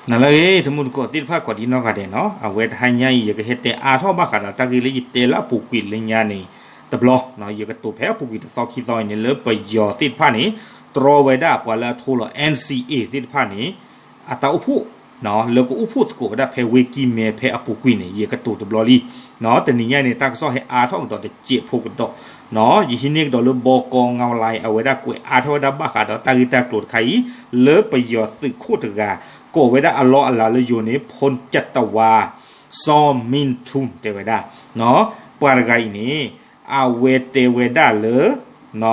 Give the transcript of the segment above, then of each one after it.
နလၢအဂ့ၤ တမူတကိးသ့ၣ်တဖၣ် ကိးဒံနီၢ်ဂၤဒဲးနီၤ, အဝဲတဟါညါအံၤ ယကဟဲတဲအါထီၣ်ဘၣ်ဃးဒီးတၢ်ဂ့ၢ်လၢယတဲလၢအပူၤကွံာ်လၢညါန့ၣ်တဘျီ, ယကတိၤဖဲအပူၤကွံာ်တသီခံသီအံၤန့ၣ် လၢပယီၤသ့ၣ်တဖၣ်န့ၣ် တြီဝဲဒၣ်ပှၤလၢအထိလီၤ NCA သ့ၣ်တဖၣ်န့ၣ် အတၢ်အိၣ်ဖှိၣ် လၢကအိၣ်ဖှိၣ်သကိးဝဲဒၣ်ဖဲဝ့ၢ်ကံၢ်မဲ ဖဲအပူၤကွံာ်န့ၣ် ယကတိၤတဘျီလံ. တနံၤညါန့ၣ် တၢ်ကစီၣ်ဟဲအါထီၣ်ကဒီးတစဲးဖိကဒီး, ယဟံးန့ၢ်ကဒီးလၢ ဘီကီ ငဝ်းလါ အဝဲဒၣ်ကွဲးအါထီၣ်ဝဲဒၣ်ဘၣ်ဃးဒီးတၢ်ဂ့ၢ်တၢ်ကျိၤတခါအံၤ လၢပယီၤသုးခိၣ်တဂၤ ကိးဝဲဒၣ်အလီၢ်အလၤလၢယိၤန့ၣ် ဖိကၠတဝါ စီၤမံထူ တဲဝဲဒၣ်, ပှၤတဂၤအံၤန့ၣ် အဝဲတဲဝဲဒၣ်လၢ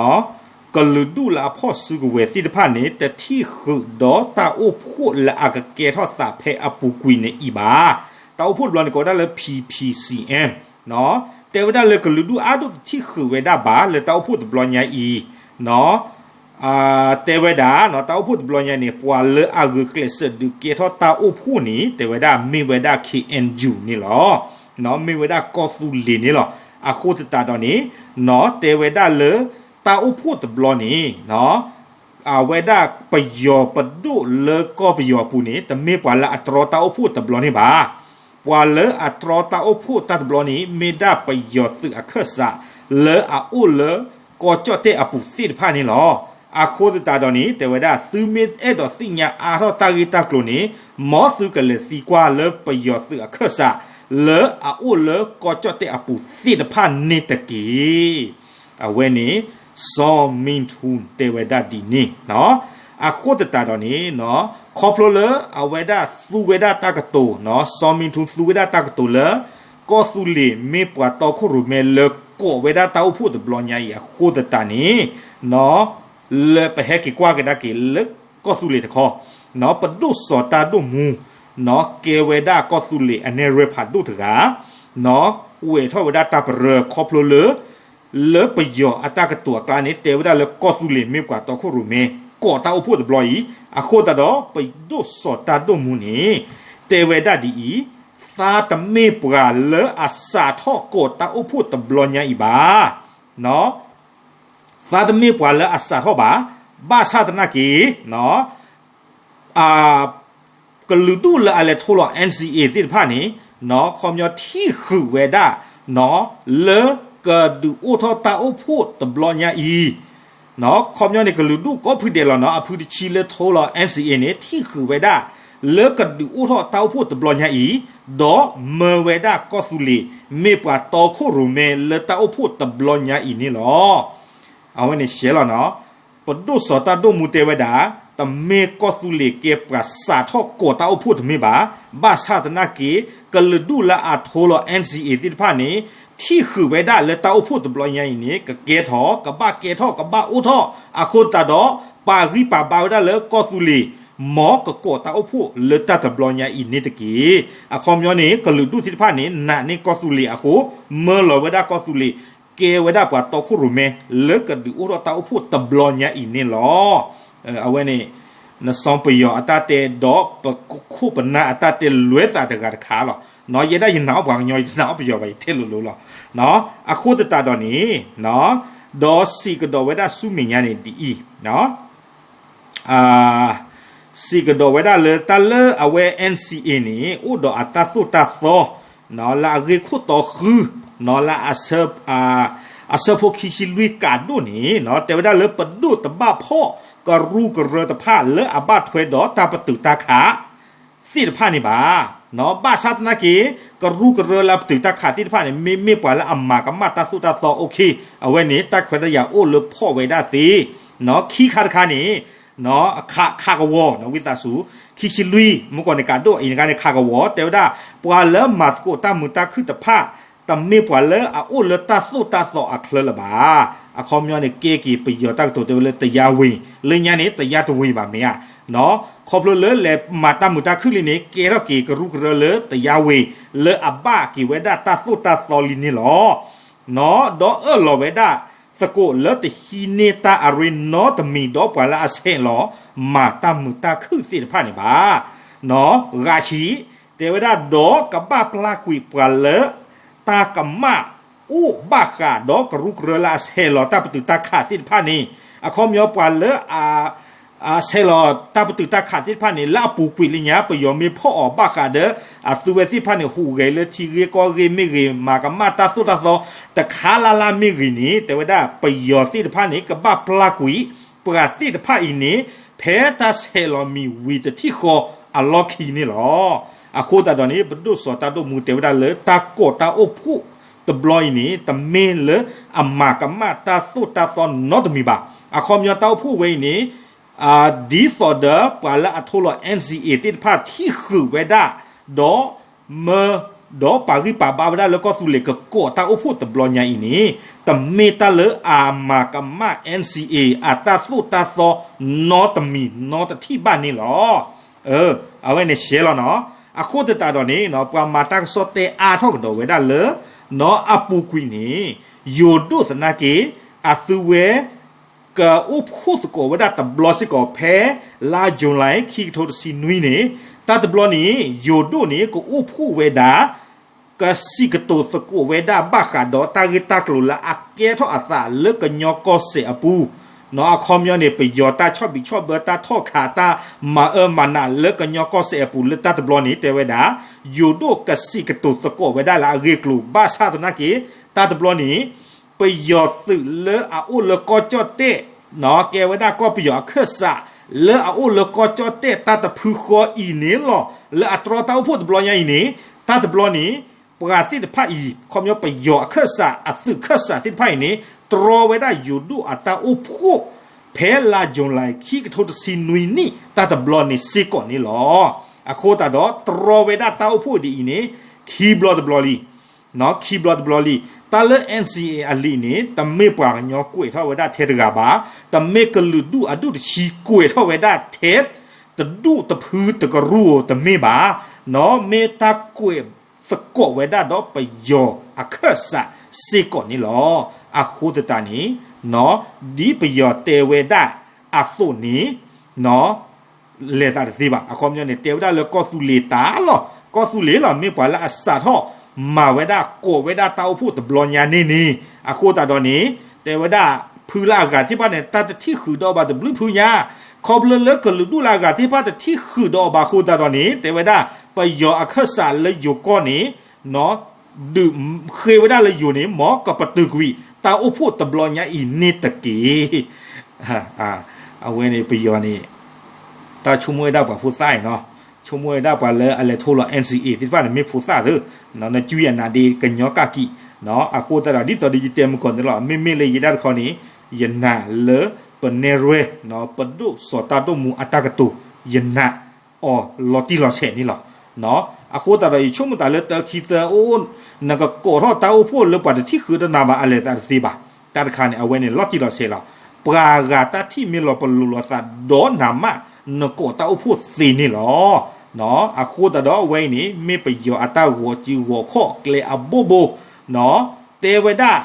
ကလုာ်ဒူၣ်လၢအဖီၣ်စုကဝဲၤသ့ၣ်တဖၣ်န့ၣ် တထံၣ်ဃုာ်ဒီးတၢ်အိၣ်ဖှိၣ်လၢအကကဲထီၣ်သးဖဲအပူၤကွံာ်န့ၣ်အံၤဘၣ်. တၢ်အိၣ်ဖှိၣ်တဘျီန့ၣ် ကိးဝဲဒၣ်လၢ P P C M တဲဝဲဒၣ်လၢကလုာ်ဒူၣ်အါဒိၣ်တထံၣ်ဃုာ်ဝဲဒၣ်ဘၣ် လၢတၢ်အိၣ်ဖှိၣ်တဘျီညါအံၤ တဲဝဲဒၣ် တၢ်အိၣ်ဖှိၣ်တဘျီညါန့ၣ် ပှၤလၢအဂုာ်ကျဲးစၢးဒုးကဲထီၣ်တၢ်အိၣ်ဖှိၣ်န့ၣ် တဲဝဲဒၣ်မ့ၢ်ဝဲဒၣ် K N U န့ၣ်လီၤ. မ့ၢ်ဝဲဒၣ်ကီၢ်သူလ့ၤန့ၣ်လီၤ. အဃိသတးဒီးန့ၣ် တဲဝဲဒၣ်လၢ တၢ်အိၣ်ဖှိၣ်တဘျီန့ၣ် အဝဲဒၣ်ပယီၤပဒိၣ်လၢကီၢ်ပယီၤအပူၤန့ၣ် တမ့ၢ်ပှၤလၢအတြီတၢ်အိၣ်ဖှိၣ်တဘျီန့ၣ်ဘၣ်. ပှၤလၢအတြီတၢ်အိၣ်ဖှိၣ်တၢ်တဘျီန့ၣ် မ့ၢ်ဒၣ်ပယီၤသုးအခၢၣ်စး လၢအအိၣ်လၢကီၢ်ကၠီၣ်တဲၣ်အပူၤသ့ၣ်တဖၣ်န့ၣ်လီၤ. အဃိသတးဒီးန့ၣ် တဲဝဲဒၣ် သုမ့ၢ်အဲၣ်ဒိးသ့ၣ်ညါအါထီၣ်တၢ်ဂ့ၢ်တၢ်ကျိၤန့ၣ် မ်သုကလဲၤသံကွၢ်လၢပယီၤသုးအခၢၣ်စး လၢအအိၣ်လၢကီၢ်ကၠီၣ်တဲၣ်အပူၤသ့ၣ်တဖၣ်န့ၣ်တက့ၢ်. အဝဲန့ၣ် စီၤမံထူ တဲဝဲဒၣ်ဒ်န့ၣ်. အဃိသတးဒီးန့ၣ် ခီဖျိလၢအဝဲဒၣ်သူဝဲဒၣ်တၢ်ကတိၤ စီၤမံထူသူဝဲဒၣ်တၢ်ကတိၤလၢ ကီၢ်သူလ့ၤမ့ၢ်ပှၤတီခိၣ်ရိၣ်မဲလၢကိးဝဲဒၣ်တၢ်အိၣ်ဖှိၣ်တဘျီညါအံၤအဃိသတးန့ၣ် လၢပဟဲက့ၤကွၢ်ကဒါက့ၤလၢကီၢ်သူလ့ၤတခီ ပဒိၣ်စီၤတၢ်ဒိၣ်မူ ကဲဝဲဒၣ်ကီၢ်သူလ့ၤအနဲၣ်ရွဲၣ်ဖးဒိၣ်တဂၤ ကွဲးထီၣ်ဝဲဒၣ်တၢ်ပရၢခီဖျိလၢ လၢပယီၤအတၢ်ကတိၤအကျါန့ၣ် တဲဝဲဒၣ်လၢကီၢ်သူလ့ၤမ့ၢ်ပှၤတီခိၣ်ရိၣ်မဲ ကိးတၢ်အိၣ်ဖှိၣ်တဘျီအံၤ အဃိသတးဒီး ပဒိၣ်စီၤတၢ်ဒိၣ်မူန့ၣ် တဲဝဲဒၣ်ဒ်အံၤ, သးတမ့ၢ်ပှၤလၢအစးထီၣ်ကိးတၢ်အိၣ်ဖှိၣ်တဘျီညါအံၤဘၣ်. သးတမ့ၢ်ပှၤလၢအစးထီၣ်ဘၣ်, ဘၣ်ဆၣ်သနာ်က့ ကလုာ်ဒူၣ်လၢအလဲၤထိလီၤ N C A သ့ၣ်တဖၣ်န့ၣ် ခီပညီထံၣ်ဃုာ်ဝဲဒၣ် လၢကဒုးအိၣ်ထီၣ်တၢ်အိၣ်ဖှိၣ်တဘျီညါအံၤ ခီပညီန့ၣ် ကလုာ်ဒူၣ်ကိးဖုဒဲးလီၤနီၤ အဖုတဆံလၢထိလီၤ N C A န့ၣ် ထံၣ်ဃုာ်ဝဲဒၣ် လၢကဒုးအိၣ်ထီၣ်တၢ်အိၣ်ဖှိၣ်တဘျီညါအံၤ ဒီးမၢဝဲဒၣ်ကီၢ်သူလ့ၤ မ့ၢ်ပှၤတီခိၣ်ရိၣ်မဲလၢတၢ်အိၣ်ဖှိၣ်တဘျီညါအံၤန့ၣ်လီၤ. အဝဲန့ၣ်ရှဲလီၤနီၤ ပဒိၣ်စီၤတၢ်ဒိၣ်မူတဲဝဲဒၣ် တမ့ၢ်ကီၢ်သူလ့ၤကဲပှၤစးထီၣ်ကိးတၢ်အိၣ်ဖှိၣ်တမ့ၢ်ဘၣ်, ဘၣ်ဆၣ်သနာ်က့ ကလုာ်ဒူၣ်လၢအထိလီၤ N C A သ့ၣ်တဖၣ်န့ၣ် ထံၣ်ဃုာ်ဝဲဒၣ်လၢတၢ်အိၣ်ဖှိၣ်တဘျီညါအံၤန့ၣ် ကကဲထီၣ် ကဘၣ်ကဲထီၣ်ကဘၣ်အိၣ်ထီၣ် အဃိသတးဒီး ပာ်ဂံၢ်ပာ်ဘါဝဲဒၣ်လၢကီၢ်သူလ့ၤ မ်ကကိးတၢ်အိၣ်ဖှိၣ်လၢတၢ်တဘျီညါအံၤန့ၣ်တက့ၢ်. အခီပညီန့ၣ် ကလုာ်ဒူၣ်သ့ၣ်တဖၣ်န့ၣ် နာ်န့ၢ်ကီၢ်သူလ့ၤအဃိ မၢလီၤဝဲဒၣ်ကီၢ်သူလ့ၤ ကဲဝဲဒၣ်ပှၤတီခိၣ်ရိၣ်မဲ လၢကဒုးအိၣ်ထီၣ်တၢ်အိၣ်ဖှိၣ်တဘျီညါအံၤန့ၣ်လီၤ. အဝဲန့ၣ် နစီပယီၤအတၢ်တဲဒီး ပခိၣ်ပနၢ်အတၢ်တဲလွဲသးတဂၤတခါလီၤ. ယဲဒၣ်ယနာ်အီၣ်ပှၤကညီ ယတနာ်အီၣ်ပယီၤဘၣ် ယတဲလိၤလိၤလီၤ. အဃိသတးဒီးန့ၣ် ဒီးစံးကဒီးဝဲဒၣ်ဆူမဲာ်ညါန့ၣ်ဒ်အံၤ စံးကဒီးဝဲဒၣ်လၢတၢ်လၢအဝဲ N C A န့ၣ် အိၣ်ဒီးအတၢ်သိၣ်တၢ်သီ လၢအဂ့ၢ်ခိၣ်တီဃု လၢ အဆၢဖိခံဆံလွံၢ်ကးဒိၣ်န့ၣ် တဲဝဲဒၣ်လၢပဒိၣ်တဘၣ်ဖီၣ်ကရူၢ်ကရၢတဖၣ်လၢအဘၣ်ထွဲဒီးတၢ်ပတုာ်တၢ်ခး သ့ၣ်တဖၣ်န့ၣ်ဘၣ်. ဘၣ်ဆၣ်သနာ်က့ ကရူၢ်ကရၢလၢအပတုာ်တၢ်ခးသ့ၣ်တဖၣ်န့ၣ် မ့မ့ၢ်ပှၤလၢအမၤကမၣ်တၢ်သိၣ်တၢ်သီ okay အဝဲန့ၣ် တၢ်ခွဲးတၢ်ယာ်အိၣ်လၢဖီၣ်ဝဲဒၣ်သ့ ခံခါတခါန့ၣ် ခးကဝီၤ ဝံသးစူၤ ခံဆံလွံၢ် မုၢ်ကီၢ်န့ၣ်ကးဒိၣ်အံၤတခါန့ၣ် ခးကဝီၤ တဲဝဲဒၣ် ပှၤလၢမၤသကိးတၢ်မုာ်တၢ်ခုၣ်တဖၣ် တမ့ၢ်ပှၤလၢအအိၣ်လၢတၢ်သိၣ်တၢ်သီအချၢလၢၤဘၣ်. အခီပညီန့ၣ် ကဲက့ၤပယီၤတၢ်ကတိၤတဲဝဲလၢ တရားဝင် လၢညါန့ၣ် တရားတဝင်ဘၣ်မ့ၢ်ဧါ. ခီဖျိလၢလဲၤမၤတၢ်မုာ်တၢ်ခုၣ်လံန့ၣ် ကဲထီၣ်က့ၤကရူၢ်ကရၢလၢ တရားဝင် လၢအဘၣ်က့ၤဝဲဒၣ်တၢ်သိၣ်တၢ်သီလံန့ၣ်လီၤ. ဒီးအၢၣ်လီၤဝဲဒၣ်သကိးလၢတဟံးန့ၢ်တၢ်အရ့နီတမံၤဒီးပှၤလၢအဆဲးလီၤ မၤတၢ်မုာ်တၢ်ခုၣ်သ့ၣ်တဖၣ်န့ၣ်ဘၣ်. ဂၤဆံး တဲဝဲဒၣ်ဒီးကဘၣ်ပျၢ်ကွံာ်ပှၤလၢ တၢ်ကမၣ်အိၣ်ဘၣ်ဃးဒီးကရူၢ်ကရၢလၢအဆဲးလီၤတၢ်ပတုာ်တၢ်ခးသ့ၣ်တဖၣ်န့ၣ် အခီပညီပှၤလၢအ ဆဲးလီၤတၢ်ပတုာ်တၢ်ခးသ့ၣ်တဖၣ်န့ၣ် လၢအပူၤကွံာ်လၢညါ ပယီၤမ့ၢ်ဖီၣ်အီၤဘၣ်ဃးဒီး အသုဝဲသ့ၣ်တဖၣ်န့ၣ် ဟူးဂဲၤလၢထံဂ့ၢ်ကီၢ်ဂ့ၢ်မ့ၢ်ဂ့ၤ မၤကမၣ်တၢ်သိၣ်တၢ်သီတခါလၢ်လၢ်မ့ၢ်ဂ့ၤန့ၣ် တဲဝဲဒၣ်ပယီၤသ့ၣ်တဖၣ်န့ၣ် ကဘၣ်ပျၢ်ကွံာ်ပှၤသ့ၣ်တဖၣ်အံၤန့ၣ် ဖဲတၢ်ဆဲးလီၤမံၤဝံၤတထံၣ်ဃီအလီၢ်ခံန့ၣ်လီၤ. အဃိသတးဒီးန့ၣ် ပဒိၣ်စီၤတၢ်ဒိၣ်မူတဲဝဲဒၣ်လၢတၢ်ကိးတၢ်အိၣ်ဖှိၣ်တဘျီအံၤန့ၣ် တမ့ၢ်လၢအမၤကမၣ်တၢ်သိၣ်တၢ်သီနီတမံၤဘၣ်. အခီပညီတၢ်အိၣ်ဖှိၣ်ဝဲအံၤန့ၣ် ဒ်သိးဒီးပှၤလၢအထိလီၤ NCA သ့ၣ်တဖၣ်ထံၣ်ဃုာ်ဝဲဒၣ် ဒီးမၢ ဒီးပာ်ဂံၢ်ပာ်ဘါဝဲဒၣ်လၢကီၢ်သူလ့ၤကကိးတၢ်အိၣ်ဖှိၣ်တဘျီညါအံၤန့ၣ် တမ့ၢ်တၢ်လၢအမၤကမၣ် NCA အတၢ်သိၣ်တၢ်သီနီတမံၤနီတထံၣ်ဘၣ်န့ၣ်လီၤ. အဝဲန့ၣ်ရှဲလီၤနီၤ. အဃိသတးဒီးန့ၣ် ပှၤမၤတၢ်ကစီၣ်တဲအါထီၣ်ကဒီးဝဲဒၣ်လၢ နီၤအပူၤကွံာ်န့ၣ် ယိၤဒိၣ်သနာ်က့ အသုဝဲ ကအိၣ်ဖှိၣ်သကိးဝဲဒၣ်တဘျီစ့ၢ်ကီး ဖဲလါ July ခံကထိတဆံနွံန့ၣ် တၢ်တဘျီန့ၣ် ယိၤဒိၣ်န့ၣ် ကအိၣ်ဖှိၣ်ဝဲဒၣ် ကစံးကတိၤသကိးဝဲဒၣ်ဘၣ်ဃးဒီးတၢ်ဂ့ၢ်တၢ်ကျိၤလၢအကဲထီၣ်အသးလၢကညီကီၢ်စဲၣ်အပူၤ နီၤ အခီပညီန့ၣ် ပယီၤတၢ်ဆီၣ်ဘံးဆီၣ်ဘၢ တၢ်ထီၣ်ခး တၢ်မၤအၢမၤနးလၢကညီကီၢ်စဲၣ်အပူၤလၢတၢ်တဘျီန့ၣ် တဲဝဲဒၣ် ယိၤဒိၣ်ကစံးကတိၤသကိးဝဲဒၣ်လၢအဂ့ၢ်အကျိၤ ဘၣ်ဆၣ်သနာ်က့ တၢ်တဘျီန့ၣ် ပယီၤသုးလၢအအိၣ်လၢကီၢ်ကၠီၣ်တဲၣ် နီၤ ကဲဝဲဒၣ်ကီၢ်ပယီၤအခၢၣ်စး လၢအအိၣ်လၢကီၢ်ကၠီၣ်တဲၣ်တၢ်တဖုဃီအံၤန့ၣ်လီၤ. လၢအတြီတၢ်အိၣ်ဖှိၣ်တဘျီညါအံၤန့ၣ် တၢ်တဘျီန့ၣ် ပှၤသ့ၣ်တဖၣ်အံၤ ခီပညီပယီၤအခၢၣ်စး အသုးခၢၣ်စးသ့ၣ်တဖၣ်အံၤန့ၣ် တြီဝဲဒၣ်ယိၤဒိၣ်အတၢ်အိၣ်ဖှိၣ် ဖဲလါ July ခံကထိတဆံနွံနံၣ် တၢ်တဘျီန့ၣ်စ့ၢ်ကီးန့ၣ်လီၤ. အဃိသတးဒီး တြီဝဲဒၣ်တၢ်အိၣ်ဖှိၣ်ဒ်အံၤန့ၣ် ခံဘျီတဘျီလံ နီၤ ခံဘျီတဘျီလံ. တၢ်လၢ NCA အလံာ်န့ၣ် တမ့ၢ်ပှၤကညီကွဲးထီၣ်ဝဲဒၣ်ထဲတဂၤဘၣ်, တမ့ၢ်ကလုာ်ဒူၣ်အဒူၣ်တဆံကွဲးထီၣ်ဝဲဒၣ်ထဲ တဒူၣ်တဖုတကရူၢ်ဧိၤတမ့ၢ်ဘၣ်, နီၤ မ့ၢ်တၢ်ကွဲးသကိးဝဲဒၣ်ဒီးပယီၤအခၢၣ်စးစ့ၢ်ကီးန့ၣ်လီၤ. အဃိသတးန့ၣ် နီၤ ဒ်ပယီၤတဲဝဲဒၣ်အသိးန့ၣ် နီၤ လဲၤသးတသ့ဘၣ်. အခီပညီန့ၣ် တဲဝဲဒၣ်လၢကီၢ်သူလ့ၤတၢ်လီၤ, ကီၢ်သူလ့ၤလီၤ မ့ၢ်ပှၤလၢအစးထီၣ်မၤဝဲဒၣ် ကိးဝဲဒၣ်တၢ်အိၣ်ဖှိၣ်တဘျီညါန့ၣ်န့ၣ်, အဃိသတးဒီးန့ၣ် တဲဝဲဒၣ် ဖုလၢအဂၤသ့ၣ်တဖၣ်န့ၣ် တၢ်တထံၣ်ဃုာ်ဒီးအီၤဘၣ်တဘျုးဖုညါ, ခီဖျိလၢကလုာ်ဒူၣ်လၢအဂၤသ့ၣ်တဖၣ်တထံၣ်ဃုာ်ဒီးအီၤဘၣ်အဃိသတးဒီးန့ၣ် တဲဝဲဒၣ် ပယီၤအခၢၣ်စးလၢယိၤကီၢ်န့ၣ် နီၤ ဒုးဃ့ဝဲဒၣ်လၢယိၤန့ၣ် မ်ကပတုာ်ကွံာ်တၢ်အိၣ်ဖှိၣ်တဘျီညါအံၤန့ၣ်တက့ၢ်. အဝဲန့ၣ်ပယီၤန့ၣ် တၢ်ဆိကမိၣ်ဝဲဒၣ်ပှၤဖိသၣ်အံၤနီၤ, ဆိကမိၣ်ဝဲဒၣ်ပှၤလၢအလဲၤထိလီၤ NCA သ့ၣ်တဖၣ်န့ၣ် မ့ၢ်ဖိသၣ်သ့, နကွံအနးဒ့ကညီကၣ်ကံၣ်, အဃိသတးဒီး ဒ်သိးဒီးယတဲမုၢ်ကီၢ်န့ၣ်လီၤ, မ့မ့ၢ်လၢယဲဒၣ်တခီန့ၣ် ယနာ်လၢပနဲၣ်ရွဲၣ် ပဒိၣ်စီၤတၢ်ဒိၣ်မူအတၢ်ကတိၤ ယနာ် အီၤလီၤတံၢ်လီၤဆဲးန့ၣ်လီၤ. အဃိသတးဒီး ယဆိကမိၣ်သးလၢတၢ်ခံသၢအိၣ် နကကိးထီၣ်တၢ်အိၣ်ဖှိၣ်လၢပှၤတထံၣ်ဃုာ်ဒီးနၤဘၣ်အလဲၤသးတသ့ဘၣ်. တၢ်တခါန့ၣ် အဝဲန့ၣ်လီၤတံၢ်လီၤဆဲးလီၤ. ပှၤဂၤတၢ်ထံၣ်မ့ၢ်လီၤပလိာ်လိာ်သးဒီးနၤမး နကိးတၢ်အိၣ်ဖှိၣ်သ့န့ၣ်လီၤ. အဃိသတးဒီးအဝဲအံၤန့ၣ် မ့ၢ်ပယီၤအတၢ်ဂီၤစုဂီၤခီၣ်ကျဲအဘိဘိ တဲဝဲဒၣ်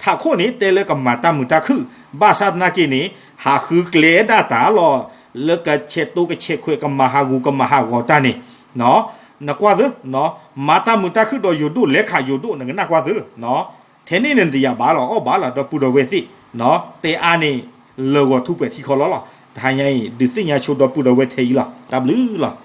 ထးခိၣ်န့ၣ် တဲလၢကမၤတၢ်မုာ်တၢ်ခုၣ် ဘၣ်ဆၣ်သနာ်က့န့ၣ် ဟးဃုကျဲဒၣ်တၢ်လီၤ လၢကဆဲးတိကဆဲးခွဲး ကမၤဟးဂူာ်ကမၤဟးဂီၤတၢ်န့ၣ် နကွၢ်သု, မၤတၢ်မုာ်တၢ်ခုၣ်ဒီးယိၤဒိၣ် လဲၤခးယိၤဒိၣ် နကနၣ်ကွၢ်သု, ထဲန့ၣ်န့ၣ်နတယာ်ဘၣ်လီၤ အီၣ်ဘၣ်လီၤ ဒီပုၢ်ဒီဝဲၢ်သ့ၣ်, တဲအါန့ၣ် လၢာ်ဂီၤထူးပှဲၤထံခီလီၤလီၤ. တဟါညါအံၤ ဒုးသ့ၣ်ညါဆိဒီပုၢ်ဒီဝဲၢ်ထဲအံၤလီၤ. တၢ်ဘျုးလီၤ.